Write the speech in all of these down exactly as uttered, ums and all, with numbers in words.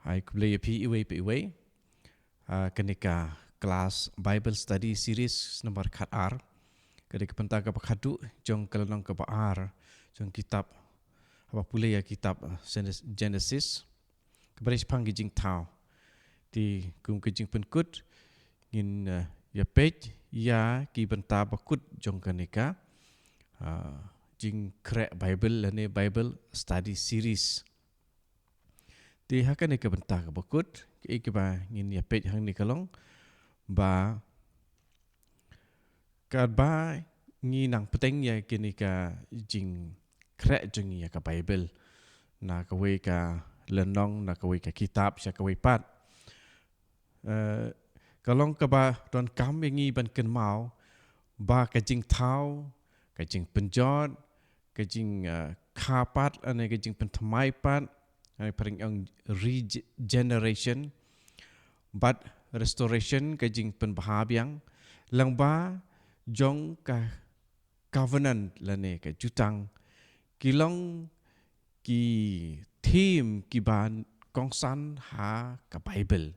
Ai khublei ïa phi iwei pa iwei. Ah, kane ka class Bible Study Series number khat ar. Kane ka bynta kaba khatduh jong ka lynnong kaba ar jong kitab, haba pule ïa kitab, ah, Genes-, Genesis. Kaba ri shaphang ki jingthaw. Te kum ka jingpynkut ngin, ah, ïa peit ïa ki bynta bakut jong kane ka, ah, jingkhreh Bible lane Bible Study Series. Te ha kane ka bynta kaba kut, kaei kaba ngin ïa peit hangne ka long ba, katba ngi nang pynïaid ïa kane ka jingkhreh jong ngi ïa ka Bible na kawei ka lynnong, na kawei ka kitab sha kawei pat. Eh, ka long kaba donkam ïa ngi ban kynmaw ba ka jingthaw, ka jingpynjot, ka jing, eh, kha pat, lane ka jingpynthymmai pat, eh, phareng ong regeneration, bad restoration, ka jingpynbha biang, lyngba jong ka covenant lane ka jutang, ki long ki theme kiba kongsan ha ka Bible.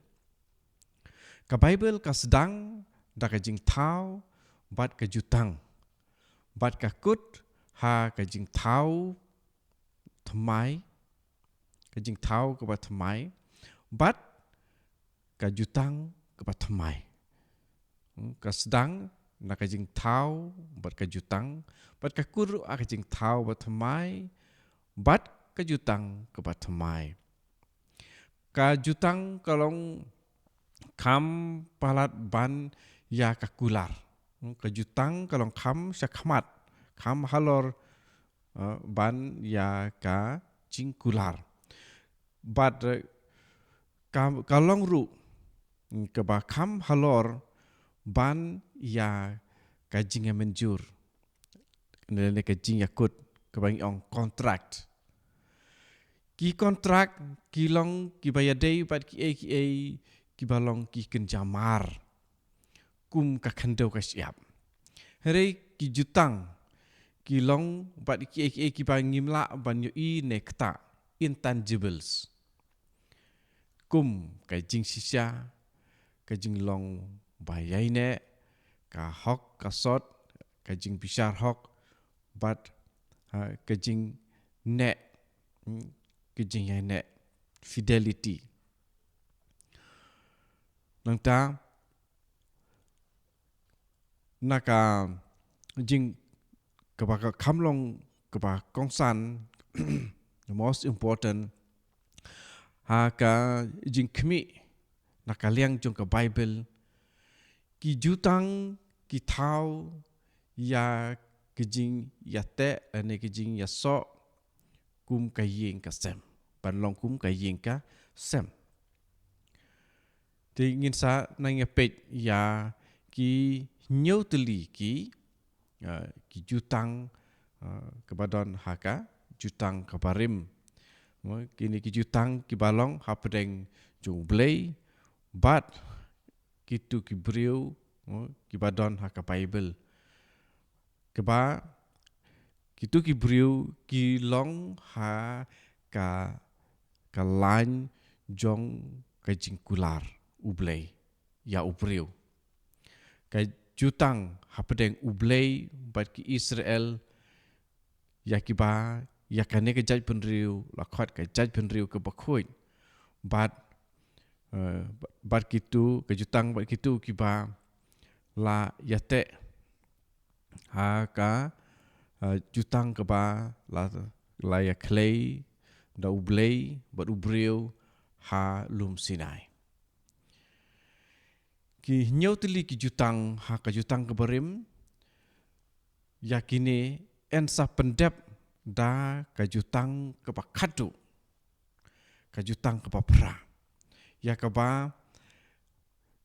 Ka Bible ka sdang da ka jingthaw bad ka jutang. Bad ka kut ha ka jingthaw thymmai, ka jingthaw kaba thymmai, bad ka jutang kaba thymmai. Hmm, ka sdang na ka jingthaw bad ka jutang, bad ka kut ruh ha ka jingthaw ba thymmai, bad ka jutang kaba thymmai. Ka jutang ka long kham palat ban ïa ka kular. Hmm, ka jutang ka long kham shakhmat, kham halor, eh, ban ïa ka jingkular. Bad, eh, ka, ka long ruh, hmm, kaba kham halor ban ïa ka jingïamynjur. Lane ka jingïakut, kaba ngi ong contract. Ki contract, ki long kiba ïadei bad kiei kiei kiba long ki kynja mar. Kum ka khyndew ka shyiap. Hynrei ki jutang, ki long bad kiei kiei kiba ngim lah ban ïohi ne ktah, intangibles. Kum ka jingshisha, ka jinglong ba ïaineh, ka hok ka sot, ka jingbishar hok, bad, ha, ka jingneh, hmm, ka jingïaineh, fidelity. Nangta, na ka jing kaba ka kham long kaba kongsan, the most important, ha ka jingkhmih na ka liang jong ka Bible, ki jutang ki thaw ïa ka jingïateh, lane ka jingïasoh kum ka ïing ka sem. Ban long kum ka ïing ka sem. Te ngin sa nang ïa peit ïa ki hynñiew tylli ki, ah, ki jutang, ah, kaba don ha ka jutang kaba rim. Mo, kine ki jutang kiba long hapdeng jong U Blei bad kitu ki briew, mo, kiba don ha ka Bible. Kaba, kitu ki briew ki long ha ka, ka lain jong ka jingkular U Blei ïa u briew. Ka jutang hapdeng U Blei bad ki Israel, ïa kiba, ïa kane ka jaitbynriew, la khot ka jaitbynriew kaba khuid. Bad, eh, bad kitu, ka jutang bad kitu kiba la ïateh ha ka, eh, jutang kaba la, la ïakhlei da U Blei bad u briew ha lum Sinai. Ki hynñiew tylli ki jutang ha ka jutang kaba rim, ïa kine yn sa pyndep da ka jutang kaba khatduh, ka jutang kaba phra. Ïa kaba,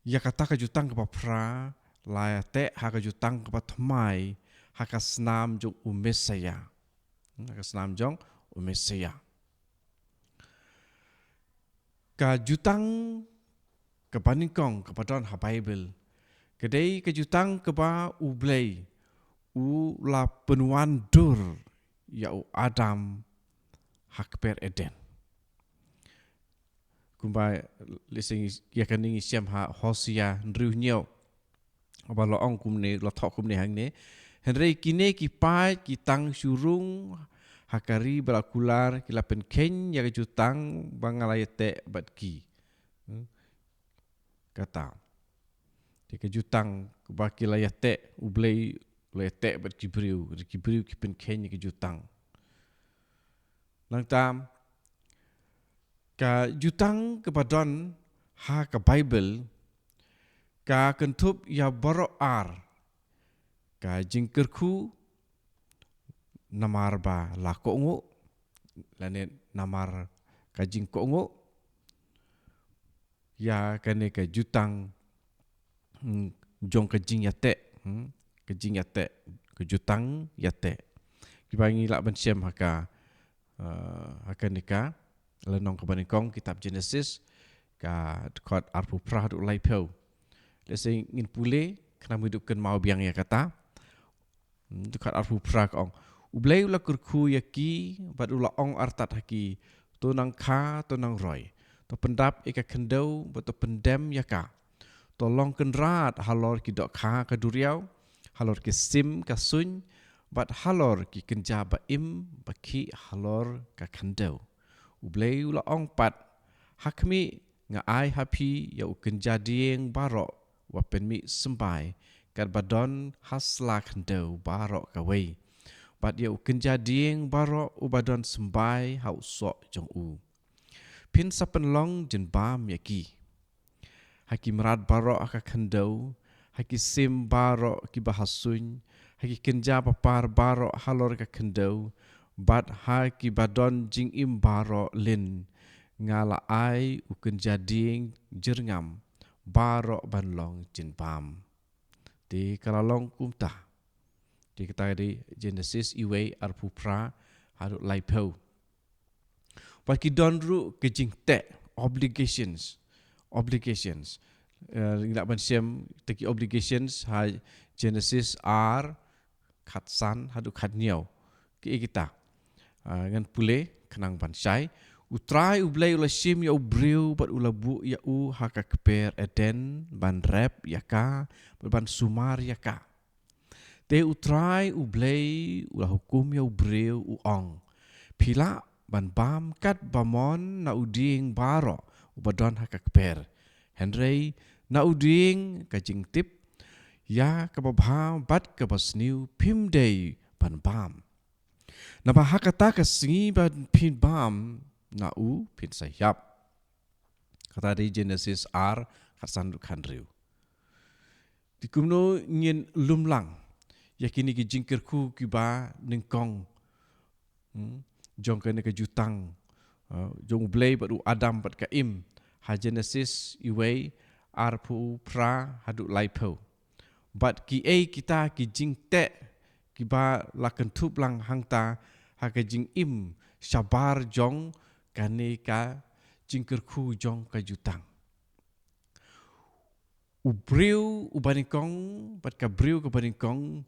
ïa kata ka jutang kaba phra la ïateh ha ka jutang kaba thymmai, ha ka snam jong u Messaïah. Hmm, ha ka snam jong u Messaïah. Ka jutang kaba nyngkong kaba don ha Bible, ka dei ka jutang kaba U Blei u la pynwandur ïa u Adam ha kper Eden. kumba lehse ïa kane ngi shem ha Hosea hynriew hynñiew. Ba la ong kumne, la thoh kumne hangne. Hynrei kine ki paid ki tang shu rung ha ka ri ba la kular, ki la pynkheiñ ïa ka jutang ba nga la ïateh bad ki. Hmm. Kata. Te ka jutang ba ki la ïateh, U Blei u la ïateh bad ki briew, ki briew ki pynkheiñ ïa ka jutang. Nangta ka jutang kaba don ha ka Baibl ka kynthup ïa baroh ar, ka jingkyrkhu namar ba la kohnguh, lane namar ka jingkohnguh, ïa kane ka jutang, mm, jong ka jingïateh, mm, ka jingïateh, ka jutang ïateh. Kiba ngi lah ban shem ha ka, eh, ha kane ka lynnong kaba nyngkong kitab Genesis, ka dkhot arphew phra haduh laiphew. Lehse ngin pule khnang ba ngin ïoh kynmaw biang ïa kata. Hmm, dkhot arphew phra ka ong, U Blei u la kyrkhu ïa ki bad u la ong artat ha ki, to nang kha, to nang roi, to pyndap ïa ka khyndew bad to pyndem ïa ka. To long kynrad halor ki dohkha ka duriaw, halor ki sim ka suiñ, bad halor ki kynja ba im ba khih halor ka khyndew. U Blei u la ong pat, ha khmih, nga ai ha phi ïa u kynja dieng baroh uba pynmih symbai katba don ha sla khyndew baroh kawei, bad ïa u kynja dieng baroh uba don symbai ha u soh jong u. Phin sa pynlong jingbam ïa ki. Ha ki mrad baroh ha ka khyndew, ha ki sim baroh kiba ha suiñ, ha ki kynja ba par baroh halor ka khyndew, bad ha kiba don jingim baroh lin, nga la ai u kynja dieng jyrngam baroh ban long jingbam. Te ka la long kumta. Te kata ka dei Genesis iwei arphew phra haduh laiphew. Bad ki don ruh ka jingteh, obligations, obligations. Eh, ngi lah ban shem te ki obligations ha Genesis ar, khatsan haduh khathynñiew. Kiei kita? Ah, ngan pule khnang ban shai. U Trai U Blei u la shim ïa u briew bad u la buh ïa u ha ka kper Eden ban rep ïa ka bad ban sumar ïa ka. Te U Trai U Blei u la hukum ïa u briew u ong, phi lah ban bam katba mon na u dieng baroh uba don ha ka kper. Hynrei na u dieng ka jingtip ïa kaba bha bad kaba sniew phim dei ban bam. Naba ha kata ka sngi ba phin bam na u phin sa ïap. Kata dei Genesis ar, khatsan haduh khathynriew. Te kumno ngin lum lang ïa kine ki jingkyrkhu kiba nyngkong, hmm, jong kane ka jutang, uh, jong U Blei bad u Adam bad ka Im, ha Genesis iwei arphew phra haduh laiphew. Bad kiei kita ki jingteh kiba la kynthup lang hangta ha ka jingim shabar jong kane ka jingkyrkhu jong ka jutang. U briew uba nyngkong bad ka briew kaba nyngkong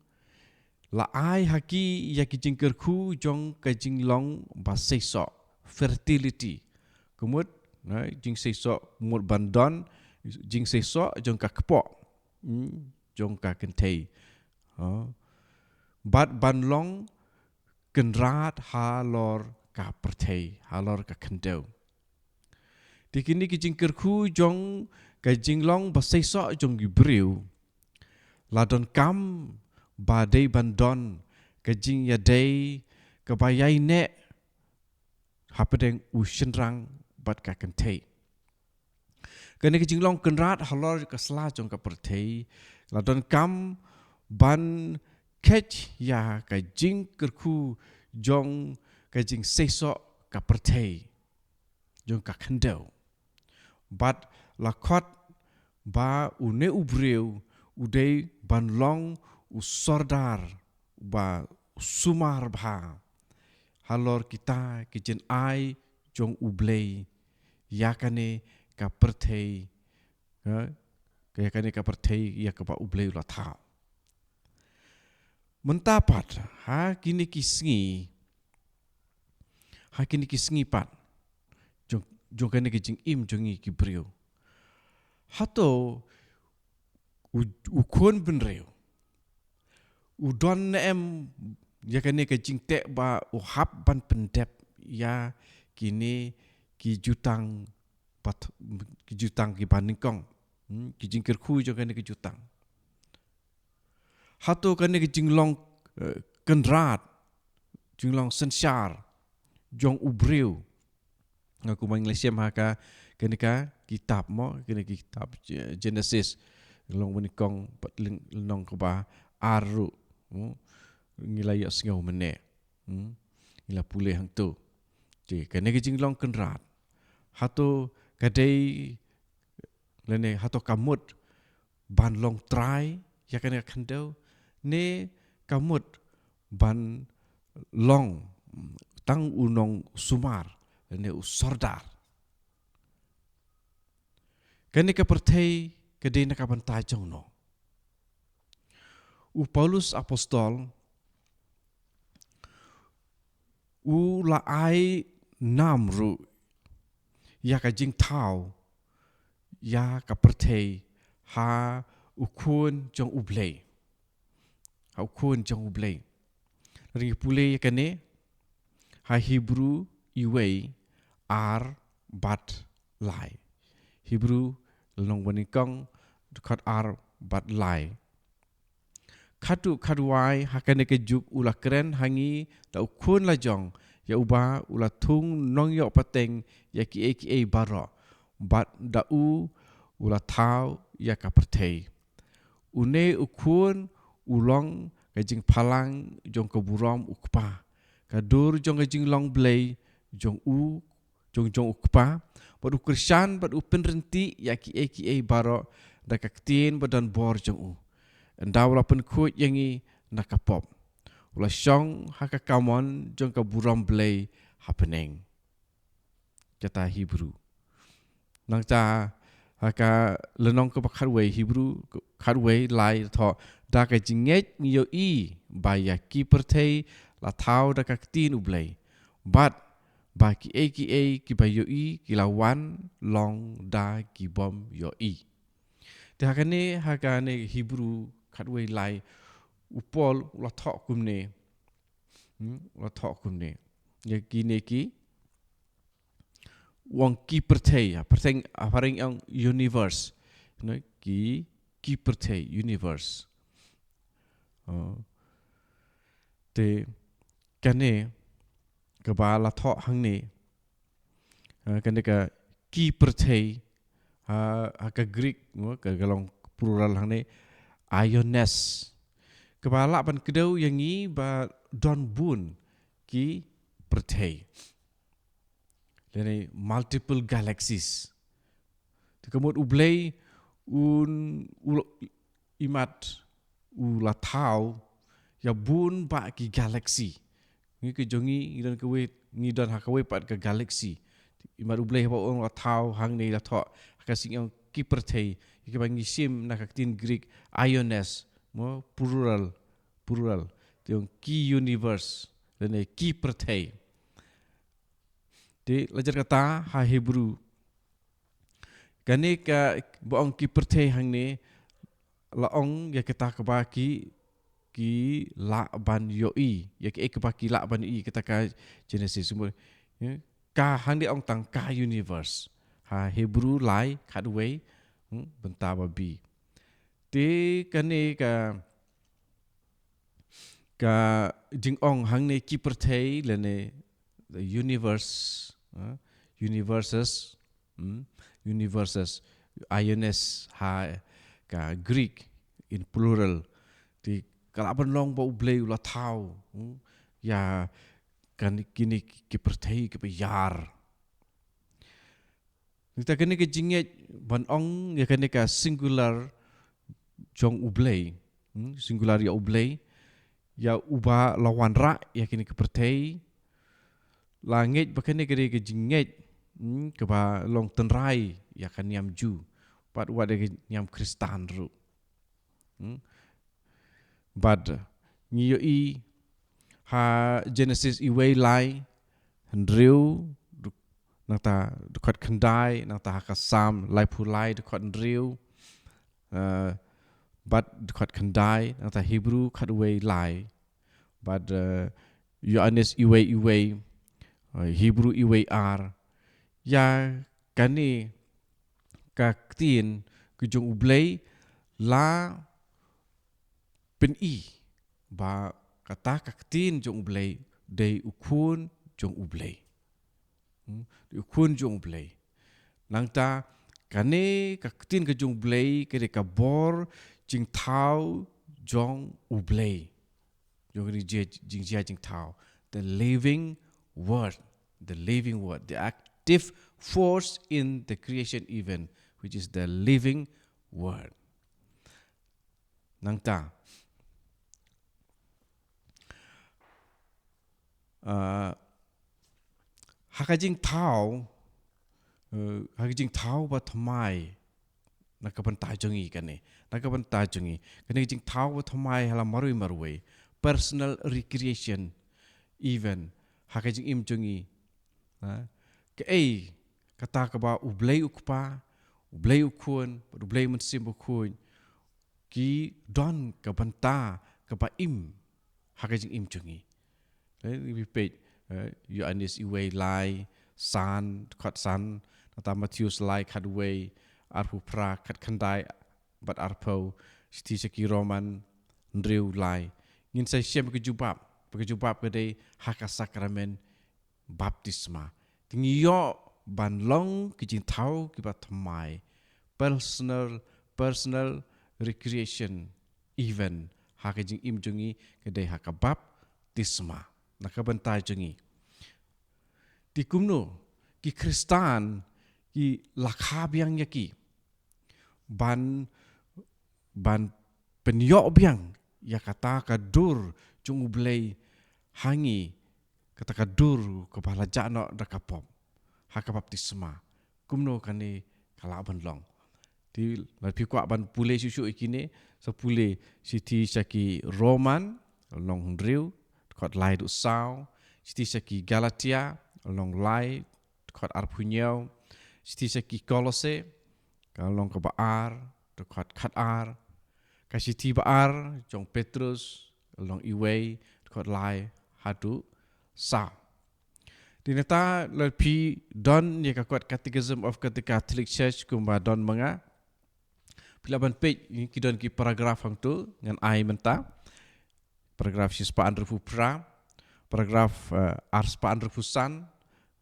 la ai ha ki ïa ki jingkyrkhu jong ka jinglong ba seisoh, fertility. Ka mut, na, jingseisoh, mut ban don jingseisoh jong ka kpoh, hmm, jong ka kynthei. Ha. Bad ban long kynrad halor ka pyrthei, halor ka khyndew. Te kine ki jingkyrkhu jong ka jinglong ba seisoh jong ki briew la donkam ba dei ban don ka jingïadei kaba ïaineh hapdeng u shynrang bad ka kynthei. Kane ka jinglong kynrad halor ka sla jong ka pyrthei la donkam ban kheit ïa ka jingkyrkhu jong ka jingseisoh ka pyrthei, jong ka khyndew. Bad la khot ba une u briew u dei ban long u sordar ba sumar bha halor kita ki jingai jong U Blei ïa kane ka pyrthei, ha? Ïa kane ka pyrthei ïa kaba U Blei u la thaw. Mynta pat, ha kine ki sngi, ha kine ki sngi pat, jong, jong kane ka jingim jong ngi ki briew. Hato u, u khun bynriew u don ne em ïa kane ka jingteh ba u hap ban pyndep ïa kine ki jutang, pat, ki jutang kiba nyngkong. Hmm, ki jingkyrkhu jong kane ki jutang. Hato kane ki jinglong, eh, kynrad, jinglong synshar jong u briew. Nga kumba ngi la shem ha ka, kane ka kitab mo, kane ka kitab Je-, Genesis. Long banyngkong pat lyng-, lynnong kaba ar ruh. Hmm. Ngi la ïoh sngew mynne. Hmm. Ngi la pule hangto. Te kane ka jinglong kynrad, hato ka dei, lane hato ka mut ban long trai ïa kane ka khyndew, ne ka mut ban long tang u nongsumar, ne u sordar? Kane ka pyrthei ka dei na ka bynta jong no? U Paulus Apostol u la ai nam ruh ïa ka jingthaw ïa ka pyrthei ha u Khun jong U Blei. Ha u Khun jong U Blei. Lada ngi pule ïa kane ha Hebru uwei, ar bad lai. Hebru lynnong banyngkong, dkhot ar bad lai. Khadduh khadwai ha kane ka juk u la kren ha ngi da u Khun lajong, ïa uba u la thung nongïoh pateng ïa kiei kiei baroh, bad da u u la thaw ïa ka pyrthei. Une u Khun u long ka jingphalang jong ka burom u Kpa, ka dur jong ka jinglong Blei jong u, jong, jong u Kpa, bad u kyrshan bad u pynryntih ïa kiei kiei baroh da ka ktien ba don bor jong u. Ynda u la pynkhuid ïa ngi na ka pop, u la shong ha ka kamon jong ka burom Blei ha bneng. Kata Hebru. Nangta ha ka lynnong kaba khadwei, Hebru khadwei lai, thoh, da ka jingngeit ngi ïohi ba ïa ki pyrthei la thaw da ka ktien U Blei, bad ba kiei kiei kiba ïohi ki la wan long da ki bym ïohi. Te ha kane, ha kane Hebru khadwei lai, u Paul u la thoh kumne. Hmm, u la thoh kumne ïa kine ki, u ong ki pyrthei, ha pyrthei, ha phareng u ong universe. No, ki, ki pyrthei, universe. Oh. Te kane kaba la thoh hangne, ha, kane ka ki pyrthei, ha, ha ka Greek, mo, ka, ka long plural hangne, iones. Kaba lah ban kdew ïa ngi ba don bun ki pyrthei, lane multiple galaxies. Te ka mut U Blei un, u, imat u la thaw ïa bun bah ki galaxy. Ngi ki jong ngi, ngi don kawei, ngi don ha kawei pat ka galaxy. Imat U Blei haba u la thaw hangne, la thoh ha ka sngi u ong ki pyrthei, ïa kiba ngi shim na ka ktien Greek iones, mo, plural, plural. Te u ong ki universe, lane ki pyrthei. Te lada jar kata ha Hebru, kane kaba ong ki pyrthei hangne, la ong ïa kita kaba ki, ki lah ban ïohi, ïa kiei kiba ki lah ban ïohi, kita ka Genesis. Mo, ïa, ka hangne ong tang ka universe. Ha Hebru lai khadwei, hmm, bynta ba bi. Te kane ka, ka jingong hangne ki pyrthei lane the universe, ha? Universes, hmm? Universes, iones ha ka Greek, in plural. Te ka lah ban long ba U Blei u la thaw, hmm? Ïa kane, kine ki pyrthei kiba ïar. Nangta kane ka jingngeit ban ong ïa kane ka singular jong U Blei, hmm, singular ïa U Blei, ïa uba la wanrah ïa kane ka pyrthei, la ngeit ba kane ka dei ka jingngeit, hmm, kaba long tynrai ïa ka niam Jiw, bad wat ïa ka niam Khristan ruh. Hmm? Bad ngi ïohi ha Genesis uwei lai, hynriew, dkhot, nangta dkhot khyndai, nangta ha ka Salm laiphew lai dkhot hynriew, eh, bad dkhot khyndai, nangta Hebru khatwei lai, bad, eh, Ïoannis iwei iwei, eh, Hebru iwei ar. Ïa kane ka ktien ka jong U Blei la pyni ba kata ka ktien jong U Blei dei u Khun jong U Blei. Hmm? Dei u Khun jong U Blei. Nangta kane ka ktien ka jong U Blei ka dei ka bor jingthaw jong U Blei. Jong ka jingjia, jingjia jingthaw. The living word. The living word. The active force in the creation event, which is the living word. Nangta. Ah, ha ka jingthaw, eh, ha ka jingthaw ba thymmai na ka bynta jong ngi kane. Na ka bynta jong ngi. Kane ka jingthaw ba thymmai ha la marwei marwei. Personal recreation event. Ha ka jingim jong ngi. Ha? Kaei kata kaba U Blei U Kpa, U Blei U Khun, bad U Blei U Mynsiem Bakhuid ki don ka bynta kaba im ha ka jingim jong ngi. Eh, ngi peit, eh, Ïoannis iwei lai, san, dkhot san, nangta Mathaios lai, khatwei, arphew phra, khatkhyndai, bad arphew, shithi sha ki Rom hynriew lai. Ngin sa shem ka jubab, ka jubab ka dei ha ka sakramen baptisma. Te ngi ïoh ban long ki jingthaw kiba thymmai. Personal, personal recreation event. Ha ka jingim jong ngi ka dei ha ka baptisma. Na ka bynta jong ngi. Te kumno, ki Khristan, ki la kha biang ïa ki. Ban, ban pynïoh biang ïa kata ka dur jong U Blei ha ngi, kata ka dur kaba la jah noh da ka pop. Ha ka baptisma. Kumno kane ka lah ban long. Te lada phi kwah ban pule shuh shuh ïa kine, sa pule shithi sha ki Rom, lynnong hynriew, dkhot lai haduh saw, shithi sha ki Galatia, lynnong lai, dkhot arphew hynñiew, shithi sha ki Kolose, ka lynnong kaba ar, dkhot khatar, ka shithi ba ar jong Petrus, lynnong iwei, dkhot lai haduh saw. Te nangta lada phi don ïa ka kot Catechism of the Catholic Church kumba don ma nga, phi lah ban peit, ki don ki paragraph hangto, ngan ai mynta. Paragraph shispah hynriewphew phra, paragraph, eh, arspah hynriewphew san,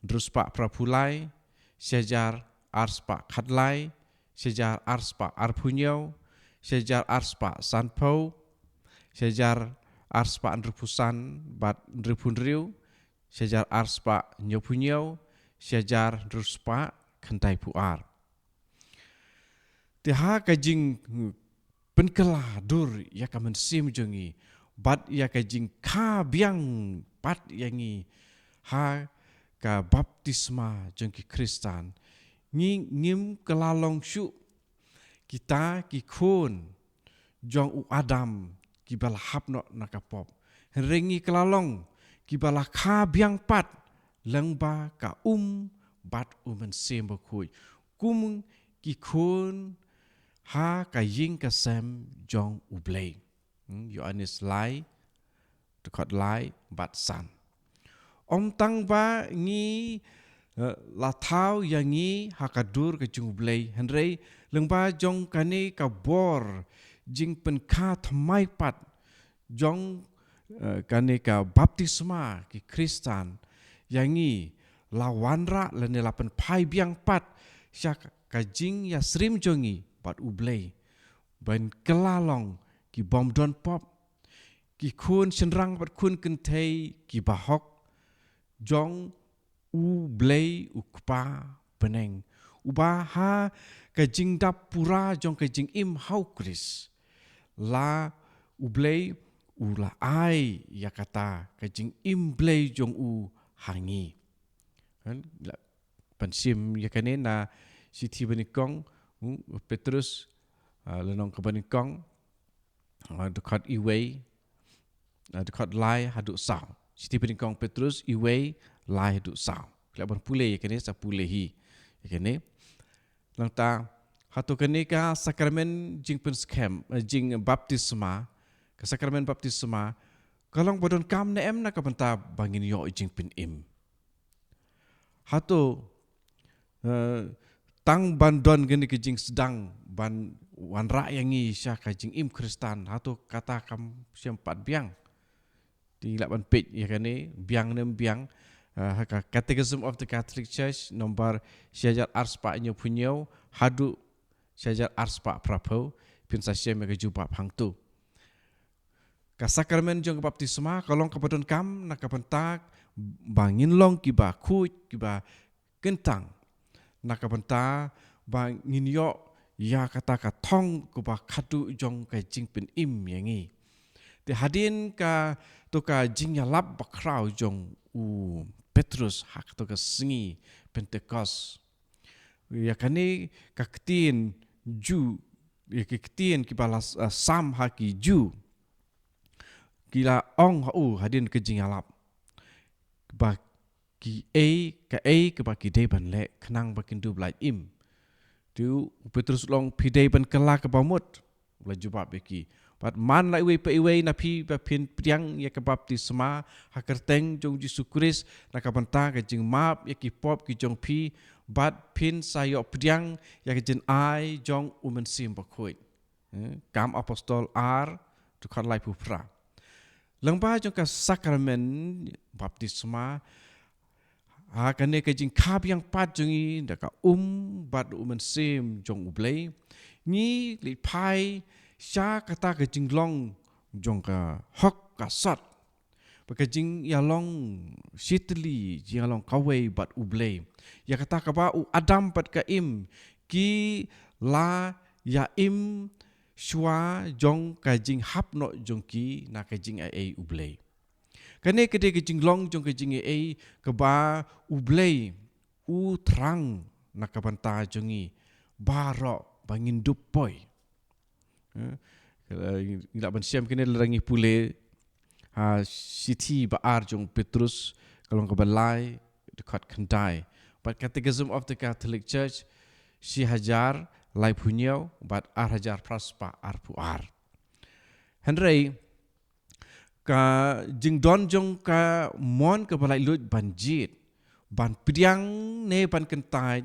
hynriewspah phraphew lai, shihajar arspah khatlai, shihajar arspah arphew hynñiew, shihajar arspah sanphew, shihajar arspah hynriewphew san bad hynriewphew hynriew, shihajar arspah hynñiewphew hynñiew, shihajar hynriewspah khyndaiphew ar. Te ha ka jingpynkylla dur ïa ka mynsiem jong ngi, bad ïa ka jingkha biang pat ïa ngi ha ka baptisma jong ki Khristan, ngi ngim kylla long shuh kita ki khun jong u Adam kiba la hap noh na ka pop. Hynrei ngi kylla long kiba la kha biang pat lyngba ka um bad u Mynsiem Bakhuid, kum ki khun ha ka ïing ka sem jong U Blei. Hmm, Ïoannis lai, dkhot lai bad san. Ym tang ba ngi, eh, la thaw ïa ngi ha ka dur ka jong U Blei, hynrei lyngba jong kane ka bor jingpynkha thymmai pat jong, eh, kane ka baptisma ki Khristan, ïa ngi la wanrah lane la pynphai biang pat sha ka jingïasyriem jong ngi bad U Blei, ban kylla long ki bym don pop, ki khun shynrang bad khun kynthei ki bahok jong U Blei U Kpa bneng, uba ha ka jingdap pura jong ka jingim ha U Khrist, la U Blei u la ai ïa kata ka jingim Blei jong u ha ngi. Kan, la, ban shim ïa kane na shithi banyngkong, hmm, Petrus, ah, lynnong kaba nyngkong, ah, dkhot iwei, ah, dkhot lai haduh saw. Shithi banyngkong Petrus iwei, lai haduh saw. Lah ban pule ïa kane, sa pule hi ïa kane. Nangta, hato kane ka sakramen jingpynskhem, eh, jingbaptisma, ka sakramen baptisma, ka long ba donkam ne em na ka bynta ba ngin ïoh jingpynim? Hato, eh, tang ban don kane ka jingsdang ban wanrah ïa ngi sha ka jingim Khristan, hato kata kam shym pat biang? Te lah ban peit ïa kane, biang ne em biang, eh, ha ka Catechism of the Catholic Church, nombar shi hajar ar spah hynñiew phew hynñiew, haduh shi hajar ar spah phra phew, phin sa shem ïa ka jubab hangto. Ka sakramen jong ka baptisma, ka long kaba donkam, na ka bynta ba ngin long kiba khuid, kiba kyntang. Na ka bynta ba ngin ïoh ïa kata ka thong kaba khadduh jong ka jingpynim ïa ngi. Te hadien kato ka jingïalap bakhraw jong u Petrus ha kato ka sngi Pentekost. Ïa kane ka ktien Jiw, ïa ka ktien kiba la, eh, sam ha ki Jiw. Ki la ong ha u hadien ka jingïalap, ba ki ei, ka ei kaba ki dei ban leh, khnang ba kin dup lait im. Te u Petrus u ong, phi dei ban kylla kaba mut. U la jubab ïa ki, bad man la iwei pa iwei na phi ba phin pdiang ïa ka baptisma ha ka kyrteng jong u Jisu Khrist na ka bynta ka jingmap ïa ki pop ki jong phi, bad phin sa ïoh pdiang ïa ka jingai jong u Mynsiem Bakhuid. Eh, Kam Apostol ar, dkhot laiphew phra. Lyngba jong ka sakramen baptisma, ha kane ka jingkha biang pat jong ngi da ka um bad u Mynsiem jong U Blei, ngi leit phai sha kata ka jinglong jong ka hok ka sot, bad ka jingïalong shitylli, jingïalong kawei bad U Blei. Ïa kata kaba u Adam bad ka Im ki la ïa im shuwa jong ka jinghap noh jong ki na ka jingaiei U Blei. Kane ka dei ka jinglong jong ka jingaiei kaba U Blei u thrang na ka bynta jong ngi baroh ba ngin dup poi. Eh, ngi lah ban shem kine lada ngi pule ha shithi ba ar jong Petrus, ka lynnong kaba lai, dkhot khyndai. Bad Catechism of the Catholic Church, shi hajar laiphew hynñiew, bad ar hajar phra spah arphew ar. Hynrei, ka jingdon jong ka mon kaba laitluid ban jied, ban pdiang ne ban kyntait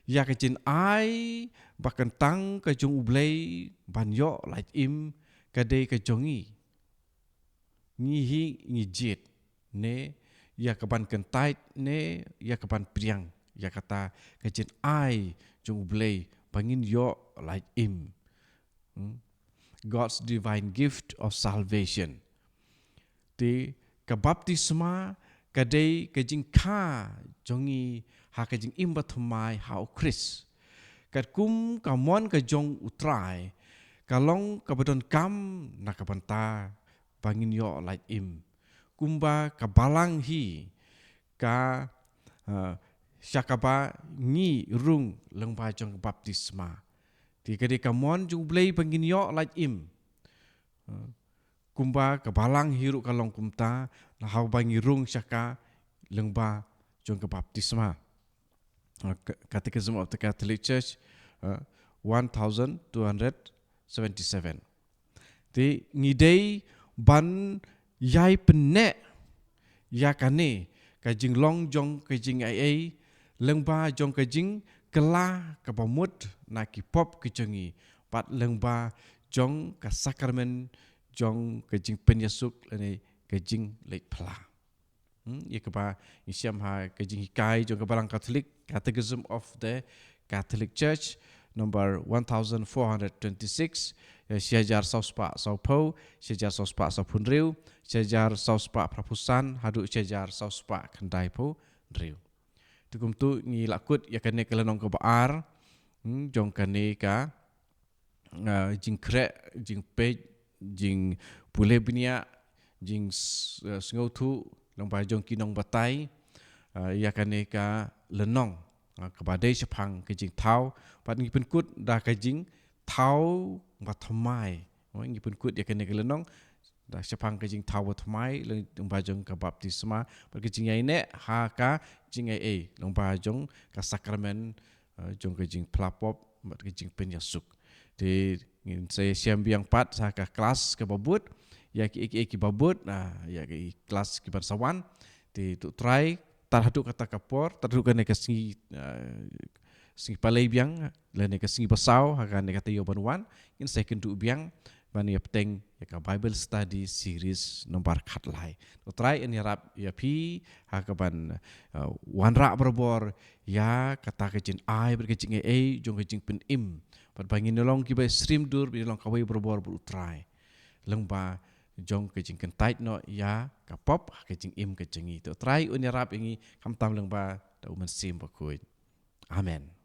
ïa ka jingai ba kyntang ka jong U Blei ban ïoh lait im, ka dei ka jong ngi. Ngi hi ngi jied ne ïa ka ban kyntait ne ïa ka ban pdiang ïa kata ka jingai jong U Blei ba ngin ïoh lait im. Hmm? God's divine gift of salvation. Te ka baptisma ka dei ka jingkha jong ngi ha ka jingim bathymmai ha U Khrist. Katkum ka mon ka jong U Trai, ka long kaba donkam na ka bynta ba ngin ïoh lait im. Kumba ka balang hi ka, ah, sha kaba ngi rung lyngba jong ka baptisma. Te ka dei ka mon jong U Blei ba ngin ïoh lait im. Ah, kumba ka balang hi ruh ka long kumta, na haba ngi rung sha ka lyngba jong ka baptisma. Ah, Ca-, Catechism of the Catholic Church, ah, one thousand two hundred seventy-seven. Te ngi dei ban ïai pynneh ïa kane ka jinglong jong ka jingaiei lyngba jong ka jingkylla kaba mut na ki pop ki jong ngi, bad lyngba jong ka sakramen jong ka jingpynïasuk lane ka jingleit phla. Hmm, ïa kaba ngi shem ha ka jinghikai jong ka Balang Katholik, Catechism of the Catholic Church, number one thousand four hundred twenty-six, eh, shi hajar saw spah saw phew, shi hajar saw spah saw phew hynriew, shi hajar saw spah phra phew san, haduh shi hajar saw spah khyndai phew hynriew. Te kumtu ngi la kut ïa kane ka lynnong kaba ar, hmm, jong kane ka, ah, jingkhreh, jingpeit, jingpule bniah, jing s-, ah, sngewthuh lyngba jong ki nongbatai, ah, ïa kane ka lynnong, ah, kaba dei shaphang ka jingthaw, bad ngi pynkut da ka jingthaw bathymmai. Oh, ngi pynkut ïa kane ka lynnong da shaphang ka jingthaw bathymmai, lyngba jong ka baptisma, bad ka jingïaineh ha ka jingaiei, lyngba jong ka sakramen, eh, jong ka jingphla pop, bad ka jingpynïasuk. Te ngin sa ïashem biang pat ha ka klas kaba bud, ïa ki, ki, ki babud, ah, ïa ki klas kiban sa wan. Te to Trai, tad haduh kata ka por, tad haduh kane ka sngi, ah, sngi palei biang, lane ka sngi basaw, ha kane ka taïew ban wan, ngin sa ïakynduh biang ban ïa bteng ïa ka Bible Study Series number khatlai. To Trai, yn ïarap ïa phi ha kaban, uh, wanrah barabor ïa kata ka jingai bad ka jingaiei jong ka jingpynim, bad ba ngin long kiba syriem dur, ba ngin long kawei barabor bad u Trai, lyngba jong ka jingkyntait noh ïa ka pop ha ka jingim ka jong ngi. To Trai, un ïarap ïa ngi khamtam lyngba da u Mynsiem Bakhuid. Amen.